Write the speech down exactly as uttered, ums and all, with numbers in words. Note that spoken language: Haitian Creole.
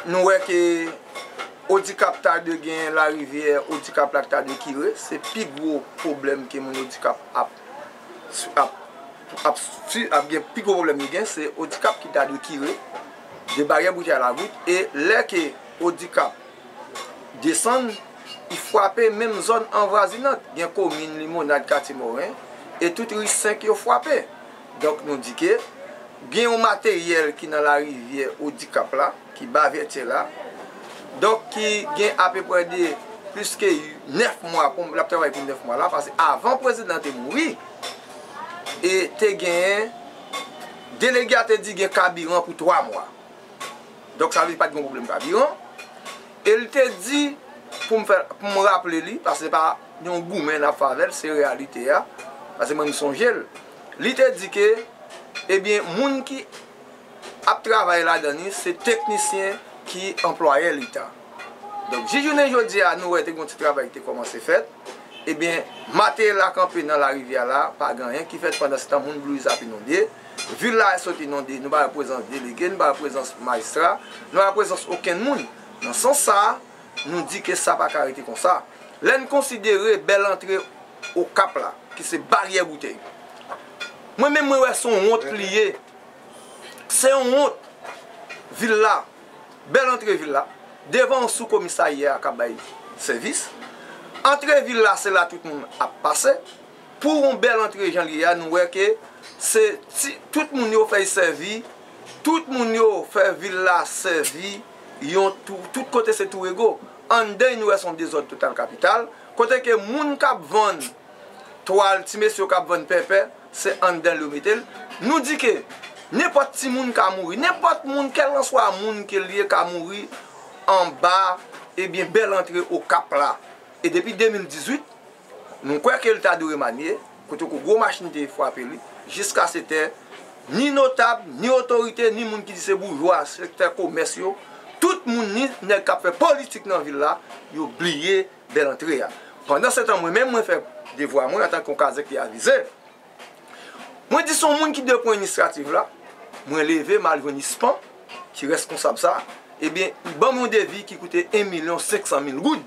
Nou wè ke Odikap ta dwe gen larivyè Odikap la ki ta dwe kire. Se pi gwo pwoblèm ke moun Odikap ap, ap, ap, ap gen pi gwo pwoblèm li gen, se Odikap ki ta dwe kire de baryè boutèy a la vout. E lè ke Odikap desann, li frape menm zòn anvwazinant. Gen komin Limonad, Katye Moren, e tout ri senk yo frape. Donk, nou di ke gen yon materyèl ki nan larivyè Odikap la, ki ba Vètyè la. Donk, ki gen apeprè de plis ke nèf mwa, pou, l ap travay pou nèf mwa la, paske avan prezidan te mouri, e te genyen, delege a te di gen kabiran pou twa mwa. Donk, sa vle di pa t gen pwoblèm kabiran. E li te di, pou m fè, pou m raple li, paske se pa yon goumen n ap fè avè l, se reyalite a, paske mwen m sonje l. Li te di ke, ebyen, moun ki ap travay ladan li, se teknisyen ki anplwayè leta. Donk, jis jounen jodi a, nou wè te gen yon ti travay ki te kòmanse fèt. Ebyen, materyèl la kanpe nan larivyè la, pa gen anyen ki fèt. Pandan se tan, moun Blue Hills ap inonde. Vil la sot inonde. Nou pa wè prezans delege, nou pa wè prezans majistra, nou pa wè prezans okenn moun. Nan sans sa a, nou di ke sa pa ka rete konsa. Lè n konsidere bèl antre Okap la, ki se baryè boutèy, mwen menm, mwen wè se yon wont li ye. Se yon wont. Vil la, bèl antre vil la, devan yon sou komisarya k ap bay sèvis. Antre vil la, se la tout moun ap pase. Pou yon bèl antre jan li ye a, nou wè ke se ti, tout moun yo fè l sèvi, tout moun yo fè vil la sèvi yon tou, tout kote se tou ego. Anndan, nou wè se yon dezòd total kapital, kote ke moun k ap vann twal, ti mesye yo k ap vann pèpè, se anndan l yo mete l. Nou di ke nenpòt timoun ka mouri, nenpòt moun, kèlkanswa moun ke l ye, ka mouri anba, ebyen, bèl antre Okap la. E depi de mil dizuit, nou kwè ke l ta dwe remanye, kote ke gwo machin te frape li, jiskasetan, ni notab, ni otorite, ni moun ki di se boujwa, sektè komès yo, tout moun, ni nèg k ap fè politik nan vil la, yo bliye bèl antre a. Pandan se tan, mwen menm, mwen fè devwa mwen antanke yon kazèk ki avize. Mwen di se yon moun ki de pwen inisiyativ la. Mwen leve, m al jwenn ISPAN, ki reskonsab sa. Ebyen, li ban m yon devi ki koute en milyon senk san mil goud.